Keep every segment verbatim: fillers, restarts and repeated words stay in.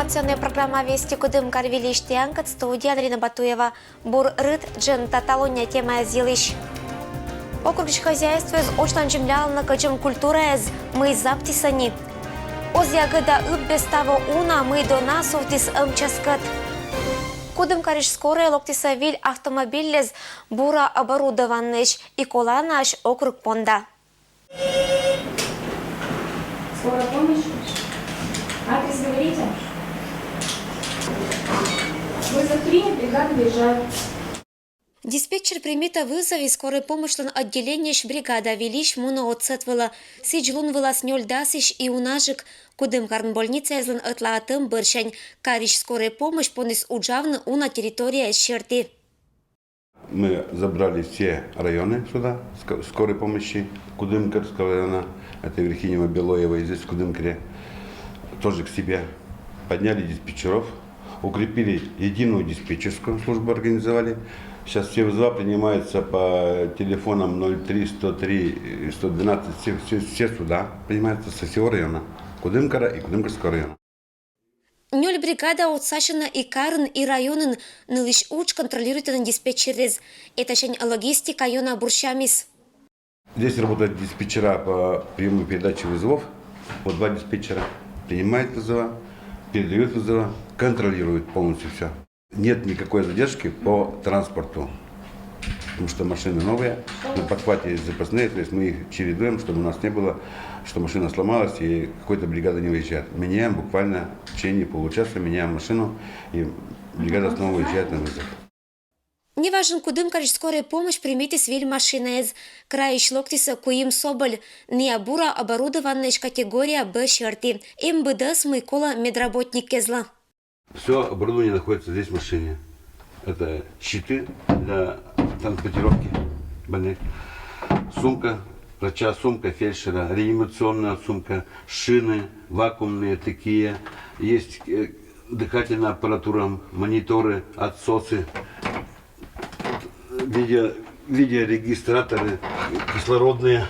Информационная программа «Вести Кудымкар» выльысь тіянкӧд, студияын Ирина Батуева. Бур рыт, джын та талуння темаэз йылысь. Округысь хозяйствоэз очлань землялны кӧдзӧм культураэз, мый заптісӧ ни. Оз ягӧда ыб без таво уна, мый дона сувтіс ӧмчаскӧд. Кудымкарысь скорӧйӧ локтісӧ выль автомобильлӧн бура оборудованиеӧсь и коланаӧсь округ понда. Скорая помощь. Адрес говорите. Вызов принят, бригада выезжает. Диспетчер примитӧ вызов и скорӧй помощьлӧн отделениеысь бригада выльысь мунӧ отсӧг вылӧ. Сідз лун вылас нёль дасысь и унаджык. Кудымкарын больницаэзлӧн ӧтлаӧтӧм бӧрсянь карысь скорӧй помощь пондіс уджавны уна территорияэз серти. Мы забрали все районы сюда, ск-, скорой помощи Кудымкарского района, это Верхинево, Белоево и здесь, в Кудымкаре, тоже к себе. Подняли диспетчеров, укрепили единую диспетчерскую службу, организовали. Сейчас все вызова принимаются по телефонам ноль три, сто три, сто двенадцать, все, все, все сюда принимаются со всего района, Кудымкара и Кудымкарского района. Нёль бригада отсасьӧны и карын, и районын, нылысь удж контролируйтӧны диспетчеръяс. Этасянь логистика ёна бурсямис. Здесь работают диспетчера по приему и передаче вызовов. Вот два диспетчера принимают вызова, передают вызова, контролируют полностью все. Нет никакой задержки по транспорту, потому что машины новые, на подхвате есть запасные, то есть мы их чередуем, чтобы у нас не было, что машина сломалась и какой-то бригада не выезжает. Меняем буквально в течение получаса, меняем машину, и бригада снова выезжает на вызов. Неважӧн Кудымкарысь скорӧй помощь примитіс выль машинаэз. Крайысь локтісӧ куим соболь, ная бура оборудованиеысь категория Б серти. Эм быдӧс, мый колӧ медработникъяслы. Все оборудование находится здесь в машине. Это щиты для транспортировки больных. Сумка врача, сумка фельдшера, реанимационная сумка, шины, вакуумные такие. Есть э, дыхательная аппаратура, мониторы, отсосы, видео, видеорегистраторы, кислородные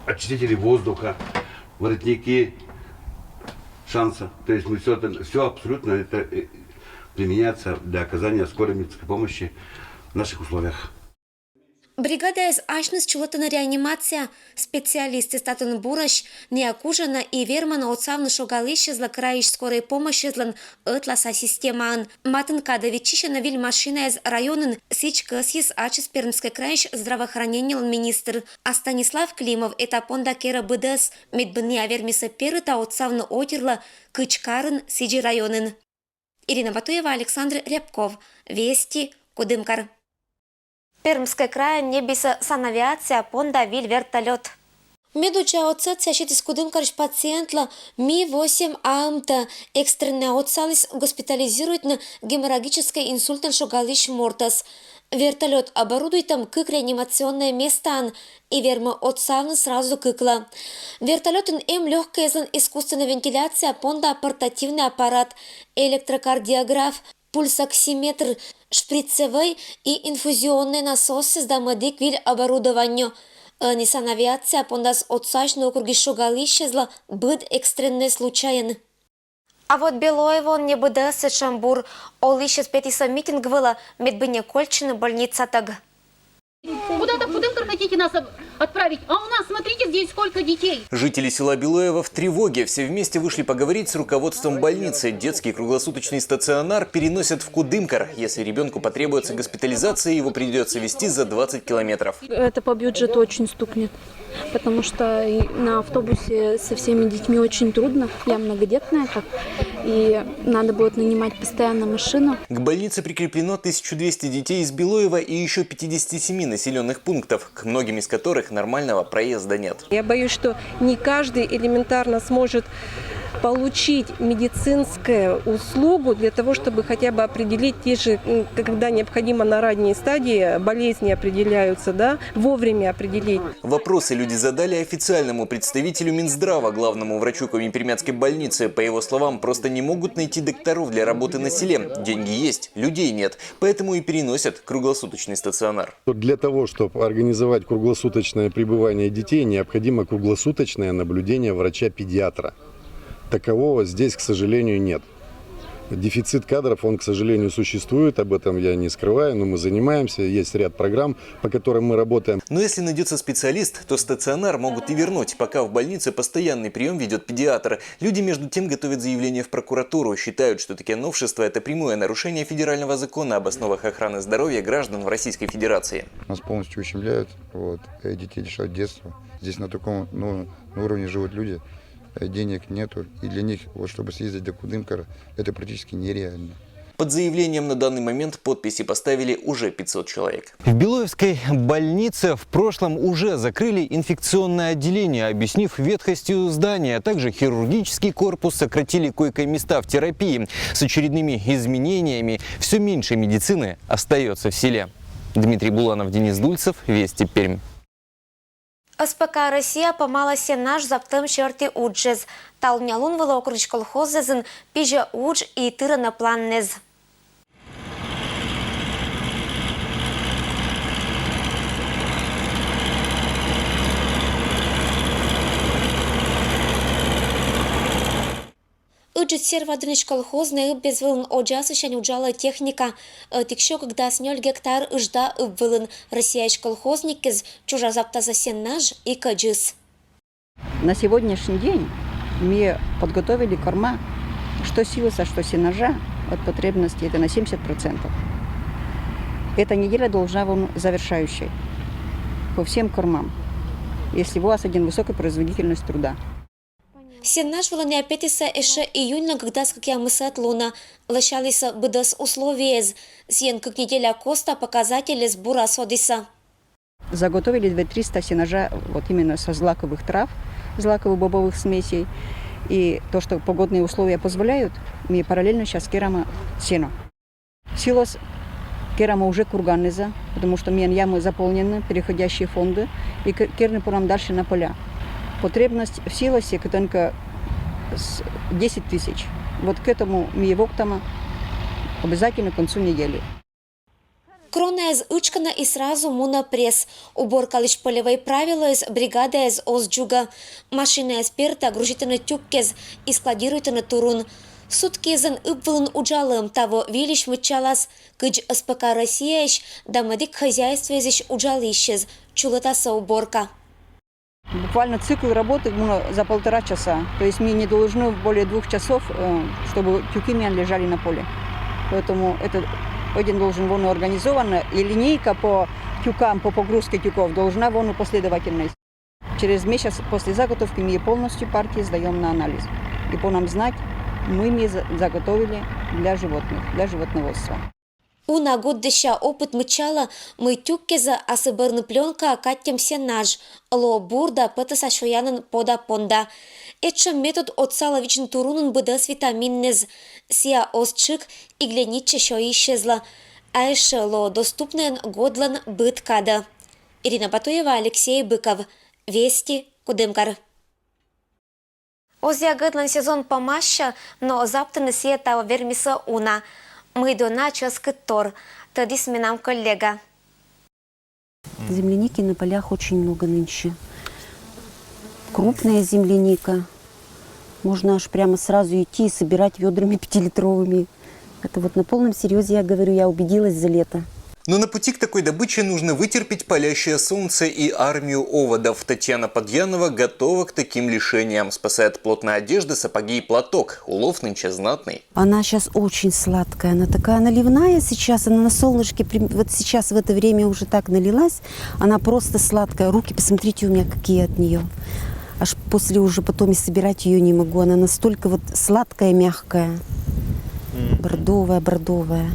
очистители воздуха, воротники шанса. То есть мы все это, все абсолютно это э, применяется для оказания скорой медицинской помощи в наших условиях. Бригадаэз асьныс чулӧтӧны реанимацияӧ. Специалистъяс татӧн бурӧсь, ная кужӧны и вермӧны отсавны шогалысьяслы крайысь скорӧй помощьяслӧн ӧтласа системаӧн. Матын кадӧ виччысьӧны выль машинаэз районын, сідз кӧсйис ачыс Пермскӧй крайысь здравоохранениелӧн министр. А Станислав Климов эта понда керӧ быдӧс, медбӧн ная вермисӧ перыта отсавны отирлы кыдз карын, сідзи районын. Ирина Батуева, Александр Рябков, Вести, Кудымкар. Пермскӧй крайын ньӧбисӧ санавиация понда выль вертолёт. Медуджа отсӧгсьӧ сетіс Кудымкарысь пациентлы Ми восемь А М Т. Экстреннӧя отсаліс госпитализируйтны геморрагическӧй инсультӧн шогалысь мортӧс. Вертолёт оборудуйтӧм кык реанимационнӧй местаӧн и вермӧ отсавны сразу кыклы. Вертолётын эм лёгкӧйяслӧн искусственнӧй вентиляция понда портативнӧй аппарат, электрокардиограф, пульсоксиметр, шприцевӧй и инфузионнӧй насосъяс да мӧдік выль оборудованиеӧн. Ӧні санавиация пондас отсасьны округысь шогалысьяслы быд экстреннӧй случайын. А вот Белоевоын небыдӧс сэтшӧм бур. Олысьяс петісӧ митинг вылӧ, медбӧн ная кольччыны больницатӧг. Куда-то в Кудымкар хотите нас об- отправить, а у нас, смотрите, здесь сколько детей. Жители села Белоево в тревоге. Все вместе вышли поговорить с руководством больницы. Детский круглосуточный стационар переносят в Кудымкар. Если ребенку потребуется госпитализация, его придется везти за двадцать километров. Это по бюджету очень стукнет, потому что и на автобусе со всеми детьми очень трудно. Я многодетная, как, и надо будет нанимать постоянно машину. К больнице прикреплено тысяча двести детей из Белоева и еще пятидесяти семи населенных пунктов, к многим из которых нормального проезда нет. Я боюсь, что не каждый элементарно сможет получить медицинскую услугу для того, чтобы хотя бы определить те же, м, когда необходимо на ранней стадии, болезни определяются, да, вовремя определить. Вопросы люди задали официальному представителю Минздрава, главному врачу Коми-Пермяцкой больницы. По его словам, просто не могут найти докторов для работы на селе. Деньги есть, людей нет, поэтому и переносят круглосуточный стационар. Для того, чтобы организовать круглосуточное пребывание детей, необходимо круглосуточное наблюдение врача-педиатра. Такового здесь, к сожалению, нет. Дефицит кадров, он, к сожалению, существует, об этом я не скрываю, но мы занимаемся, есть ряд программ, по которым мы работаем. Но если найдется специалист, то стационар могут и вернуть, пока в больнице постоянный прием ведет педиатр. Люди, между тем, готовят заявление в прокуратуру, считают, что такие новшества — это прямое нарушение федерального закона об основах охраны здоровья граждан в Российской Федерации. Нас полностью ущемляют, вот, э, детей лишают детства. Здесь на таком, ну, на уровне живут люди, э, денег нету, и для них, вот, чтобы съездить до Кудымкара, это практически нереально. Под заявлением на данный момент подписи поставили уже пятьсот человек. В Белоевской больнице в прошлом уже закрыли инфекционное отделение, объяснив ветхостью здания, а также хирургический корпус, сократили койко-места в терапии. С очередными изменениями все меньше медицины остается в селе. Дмитрий Буланов, Денис Дульцев, Вести Пермь. С П К «Россия» помала сенаж заптӧм серти уджыс. Талунъя лун вылӧ округысь колхозъясын пизьӧ удж и тырӧны планнэз. Ыджыд Сервадонъясь колхоз нӧ ыб вылын одзасысянь уджалӧ техника. Ӧтик сё кык дас нёль гектар ыжда ыб вылын. Россияысь колхозникъяс чужа заптасӧ сенаж и кӧдзыс. На сегодняшний день мы подготовили корма, что силоса, что сенажа, от потребности это на семьдесят процентов. Эта неделя должна быть завершающей по всем кормам, если у вас один высокая производительность труда. Сенаж вылын петісӧ эшӧ июньлӧн кык дас кӧкъямысӧд лунӧ. Лӧсялісӧ быдӧс условиеяс. Сійӧн кык неделя коста показательяс бура содісӧ. Заготовили две триста сенажа вот именно со злаковых трав, злаковых бобовых смесей. И то, что погодные условия позволяют, мы параллельно сейчас керамо сено. Силос керамо уже курганныза, потому что миян ямы заполнены, переходящие фонды, и керны пораам дальше на поля. Потребность в силосе только десять тысяч. Вот к этому мы воктама обязательно к концу недели. Кронаяс ычкана и сразу мунӧ пресс. Уборкалысь полевӧй правилӧяс бригадаяс оз дзугӧ. Машинаяс перта грузитӧны тюкъяс и складируйтӧны турун. Суткиӧн ыб вылын уджалӧм таво вильысь мыччалас, кыдз С П К «Россияысь» да мӧдік хозяйствоясысь уджалысьяс чулӧтасӧ уборка. Буквально цикл работы за полтора часа. То есть мы не должны более двух часов, э, чтобы тюки миян лежали на поле. Поэтому это один должен воно организованно, и линейка по тюкам, по погрузке тюков должна воно последовательно. Через месяц после заготовки мы полностью партии сдаём на анализ. И по нам знать, мы не заготовили для животных, для животноводства. Уна гӧгдыся опыт мыччалӧ, мый тюккеза асы бӧрын плёнкаа каттьӧм сенаж, лоӧ бур да пӧтӧса сёянын пода понда. Этшӧм метод отсалӧ вичны турунын быдӧс витаминнэз. Сія оз тшык и гленитчӧ сёйысьезлы. А эшшӧ лоӧ доступнӧйӧн годлӧн быд кадӧ. Ирина Батуева, Алексей Быков. Вести, Кудымкар. Озъя гӧдлӧн сезон помасьӧ, но заптыны сійӧ таво вермисӧ уна. Мый дона чӧскыдтор, тӧдіс менам коллега. Земляники на полях очень много нынче. Крупная земляника. Можно аж прямо сразу идти и собирать ведрами пятилитровыми. Это вот на полном серьезе я говорю, я убедилась за лето. Но на пути к такой добыче нужно вытерпеть палящее солнце и армию оводов. Татьяна Подъянова готова к таким лишениям. Спасает плотная одежда, сапоги и платок. Улов нынче знатный. Она сейчас очень сладкая, она такая наливная сейчас, она на солнышке, вот сейчас в это время уже так налилась, она просто сладкая. Руки, посмотрите, у меня какие от нее. Аж после уже потом и собирать ее не могу. Она настолько вот сладкая, мягкая. Бордовая, бордовая.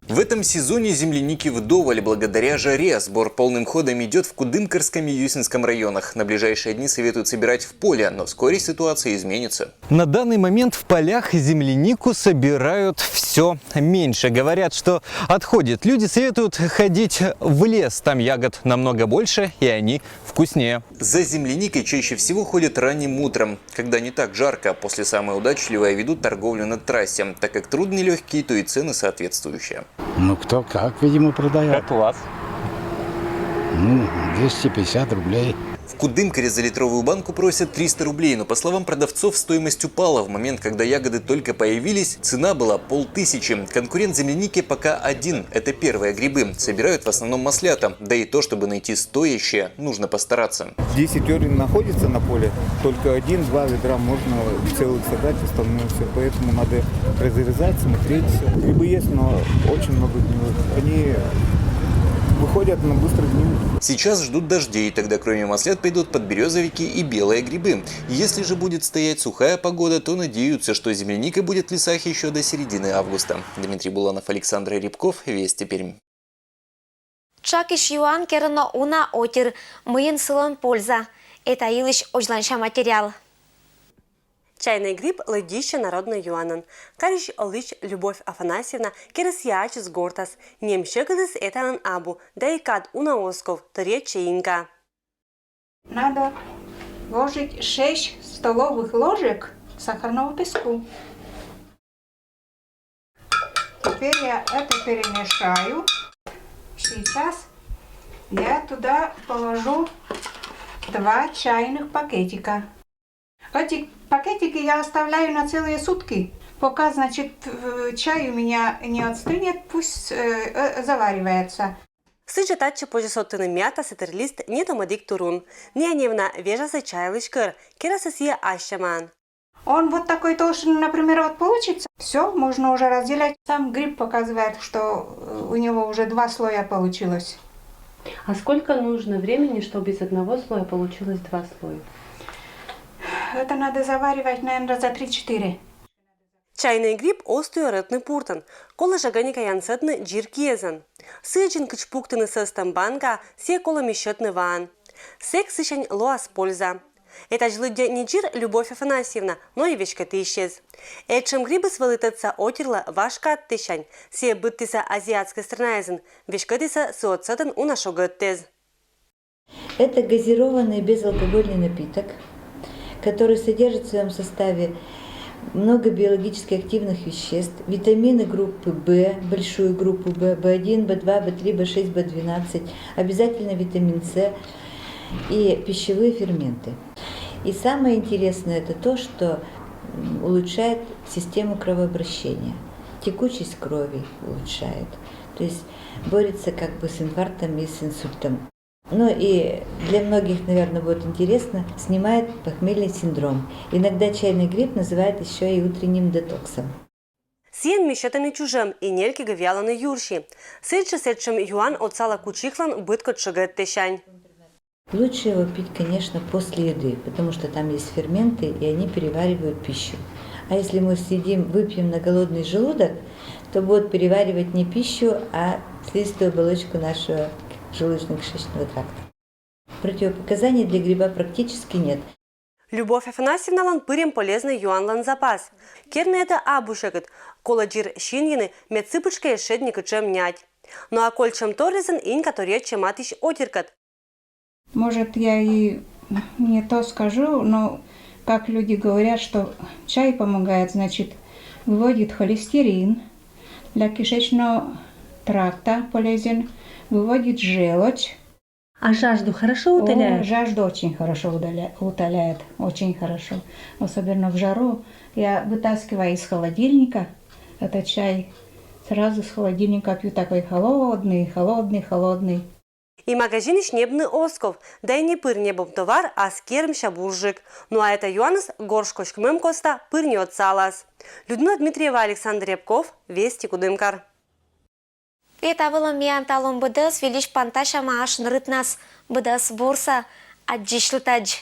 В этом сезоне земляники вдоволь благодаря жаре. Сбор полным ходом идет в Кудымкарском и Юсинском районах. На ближайшие дни советуют собирать в поле, но вскоре ситуация изменится. На данный момент в полях землянику собирают все меньше. Говорят, что отходит. Люди советуют ходить в лес. Там ягод намного больше, и они вкуснее. За земляникой чаще всего ходят ранним утром, когда не так жарко. После самые удачливые ведут торговлю на трассе. Так как труд нелегкий, то и цены соответствующие. Ну, кто как, видимо, продает. Как у вас? Ну, двести пятьдесят рублей. В Кудымкаре за литровую банку просят триста рублей, но, по словам продавцов, стоимость упала. В момент, когда ягоды только появились, цена была полтысячи. Конкурент земляники пока один. Это первые грибы. Собирают в основном маслята. Да и то, чтобы найти стоящее, нужно постараться. Десять урин находится на поле, только один-два ведра можно целых собрать, остальное все. Поэтому надо разрезать, смотреть. Грибы есть, но очень много гнилых. Они выходят на быстрый гниль. Сейчас ждут дождей, тогда кроме маслят пойдут подберезовики и белые грибы. Если же будет стоять сухая погода, то надеются, что земляника будет в лесах еще до середины августа. Дмитрий Буланов, Александр Рябков, Вести Пермь. Чакысь юан керыны уна отир, мыйын сылӧн польза. Эта йылысь озьланся материал. Чайный гриб лыддьыссьӧ народнӧй юанӧн. Карысь олысь Любовь Афанасьевна керӧсйӧ ачыс гортас. Нем сьӧкыдыс этаын абу, да и кад уна оз ков, тӧрйӧдчӧ инка. Надо вложить шесть столовых ложек сахарного песку. Теперь я это перемешаю. Сейчас я туда положу два чайных пакетика. Эти пакетики я оставляю на целые сутки. Пока, значит, э, чай у меня не отстынет, пусть э, э, заваривается. Сідз жӧ татчӧ позьӧ содтыны мята, сэтырлист, нетӧмӧдіг турун. Нія невна вежасӧ чайлысь кӧр, керасӧ сійӧ ас сямаӧн. Он вот такой толщины, например, вот получится. Все, можно уже разделять. Сам гриб показывает, что э, у него уже два слоя получилось. А сколько нужно времени, чтобы из одного слоя получилось два слоя? Это надо заваривать, наверное, раза три-четыре. Чайный гриб оз туй рӧтны пуртӧн, колӧ жӧ кӧнкӧ янсӧдны дзир киӧзӧн. Сідз жӧ, кыдз пуктыны сӧстӧм банкаӧ, сійӧ колӧ миссьӧдны ваӧн. Сэк сысянь лоас польза. Этадз лыддьӧ не дзир Любовь Афанасьевна, но и веськӧдысьӧс. Этшӧм грибыс вӧлі тӧдса отирлӧ важ кадтысянь, сійӧ быдтісӧ азиатскӧй странаэзын, веськӧдісӧ сы отсӧгӧн уна шогӧдтӧг. Это газированный безалкогольный напиток, который содержит в своем составе много биологически активных веществ, витамины группы В, большую группу В, В1, В2, В3, В6, В12, обязательно витамин С и пищевые ферменты. И самое интересное это то, что улучшает систему кровообращения, текучесть крови улучшает, то есть борется как бы с инфарктом и с инсультом. Ну и для многих, наверное, будет интересно, снимает похмельный синдром. Иногда чайный гриб называют еще и утренним детоксом. Сійӧн миссьӧдӧны чужӧм и нелькигӧ виалӧны юрси. Сідз жӧ сэтшӧм юан отсалӧ кучиклӧн быдкодь шогӧдтысянь. Лучше его пить, конечно, после еды, потому что там есть ферменты, и они переваривают пищу. А если мы съедим, выпьем на голодный желудок, то будут переваривать не пищу, а слизистую оболочку нашего желудочно-кишечного тракта. Противопоказаний для гриба практически нет. Любовь Афанасьевналӧн пырем полезнӧй юанлӧн запас. Керны этӧ абу сьӧкыд, колӧ дзир синйыны, мед сы пытшкӧ эз шедны кытшӧм нять. Но а кольччӧм торйӧзӧн инка торйӧдчӧ матысь отиркӧд. Может, я и не то скажу, но как люди говорят, что чай помогает, значит, выводит холестерин, для кишечного тракта полезен, выводит желчь. А жажду хорошо утоляет? О, жажду очень хорошо удаля- утоляет, очень хорошо. Особенно в жару. Я вытаскиваю из холодильника этот чай, сразу с холодильника пью, такой холодный, холодный, холодный. И магазинысь ньӧбны оз ков, да и не пыр ньӧбӧм товар ас кермысь бурджык. Но а этӧ юаныс горш козькӧмӧм коста пыр не отсалас. Людмила Дмитриева, Александр Рябков, Вести, Кудымкар. Этавылӧ миян талун быдӧс. Вильысь пантасям ашлыд рытнас. Быдӧс бурсӧ. Аддзысьлытӧдз.